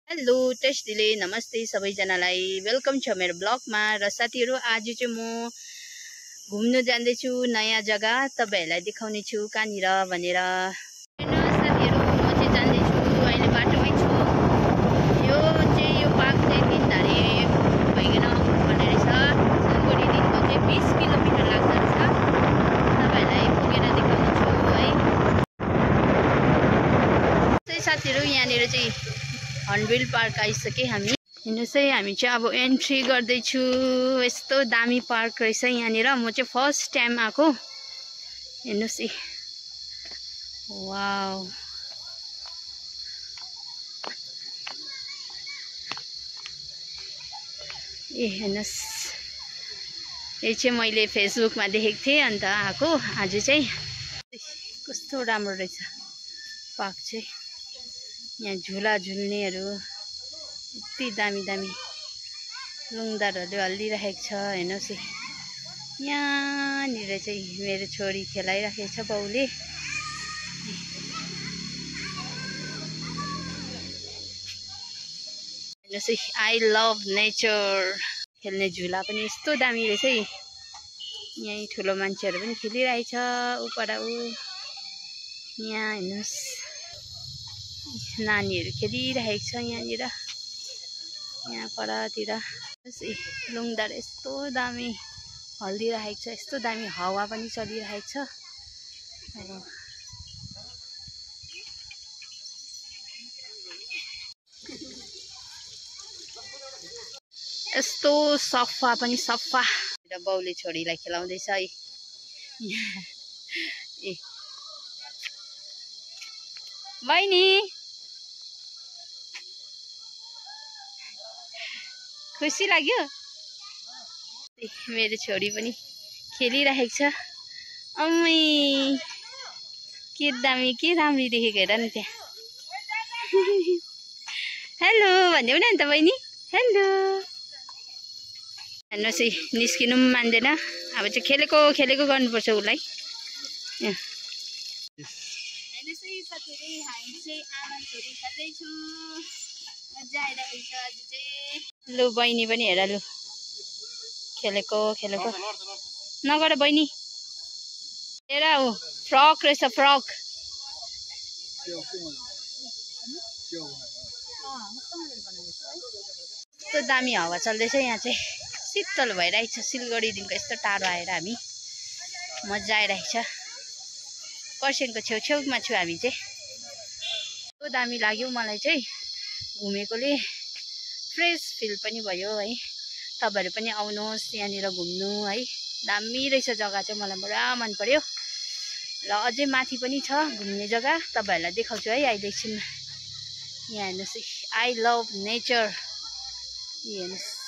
Hello टेस्टीले नमस्ते सबैजनालाई welcome छ मेरो ब्लगमा। र साथीहरु आज चाहिँ म घुम्न जाँदैछु नयाँ जग्गा, तपाईहरुलाई देखाउने छु कहाँनिर भनेर। साथीहरु म चाहिँ जाँदैछु, अहिले बाटोमै छु। यो पार्क चाहिँ दिनधारे भइकन भन्ने रहेछ। सिलगढीदेखिको चाहिँ 20 किलोमिटर लाग्छ रहेछ। तपाईहरुलाई पुगेर देखाउने छु है। साथीहरु यहाँनिर चाहिँ हर्नबिल पार्क आइसके हामी। हेर्नुस् है, हामी चाहिँ अब एन्ट्री गर्दैछु। यस्तो दामी पार्क रहेछ यहाँनिर। म चाहिँ फर्स्ट टाइम आएको। हेर्नुस् है, वाउ ए हेर्नुस्, यो चाहिँ मैले फेसबुकमा देखेको थिएँ अन्त आएको। आज चाहिँ कस्तो राम्रो रहेछ पार्क चाहिँ। यहाँ झुला झुल्नेहरू यति दामी दामी लुङदारहरूले हल्लिरहेको छ। हेर्नुहोस् है, यहाँनिर चाहिँ मेरो छोरी खेलाइरहेको छ बाउले। हेर्नुहोस् है, आई लभ नेचर। खेल्ने झुला पनि यस्तो दामी रहेछ है। यहीँ ठुलो मान्छेहरू पनि खेलिरहेछ उपर ऊ। यहाँ हेर्नुहोस्, नानीहरू खेलिरहेको छ यहाँनिर। यहाँ परतिर लुङदार यस्तो दामी हल्दिरहेको छ। यस्तो दामी हावा पनि चलिरहेको छ। यस्तो सफा पनि सफा। बाउले छोरीलाई खेलाउँदैछ है। ए बहिनी, खुसी लाग्यो? मेरो छोरी पनि खेलिरहेको छ। अम्मै के दामी, के राम्री देखेको हेर नि त्यहाँ। हेलो भनिदेऊ न अन्त बहिनी, हेलो। हेर्नुहोस् है, निस्किनु पनि मान्दैन। अब चाहिँ खेलेको गर्नुपर्छ उसलाई। हेर्नुहोस् है साथीहरु, हामी चाहिँ आमा छोरी खेल्दैछु। मजा आइरहेको छ आज चाहिँ। लु बहिनी पनि हेर, लु खेलेको नगर बहिनी। हेर ऊ फ्रक रहेछ, फ्रक। यस्तो दामी हावा चल्दैछ यहाँ चाहिँ। शीतल भइरहेको छ। सिलगढीदेखिको यस्तो टाढो आएर हामी मजा आइरहेको छ। खरसाङको छेउछेउमा छु हामी चाहिँ। यस्तो दामी लाग्यो मलाई चाहिँ घुमेकोले। फ्रेस फिल पनि भयो है। तपाईहरु पनि आउनुहोस् यहाँनिर घुम्नु है। दामी रहेछ जग्गा चाहिँ, मलाई पुरा मन पर्यो। र अझै माथि पनि छ घुम्ने जग्गा, तपाईहरुलाई देखाउँछु है अहिले एकछिनमा। यहाँ हेर्नुहोस् है, आई लभ नेचर। हेर्नुहोस्